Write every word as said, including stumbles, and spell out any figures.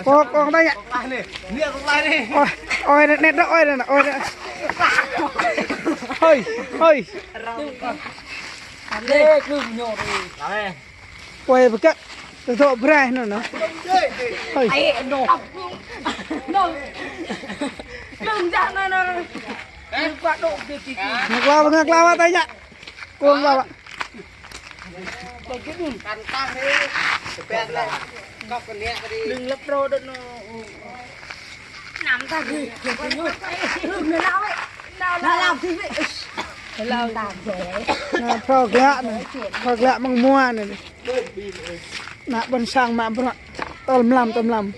Kok, kok tanya. Ôi, ôi, nét đó, ôi, nét đó, ôi, nét. Hơi, hơi. Ôi, bơ kơ. Tơ tơ brai nơ nơ. Hơi. Ngă klao, ngă klao tanya. Kông klao. Đừng lấp rô đợt nó. Nằm ta kì. Đừng nó lao ấy. Lao, lao. Lao. Nă, phrâo glăk nă. Phrâo glăk mơ̆ng mua nă. Nă ƀôn sang mă bruă. Tơl mlam, tơl mlam.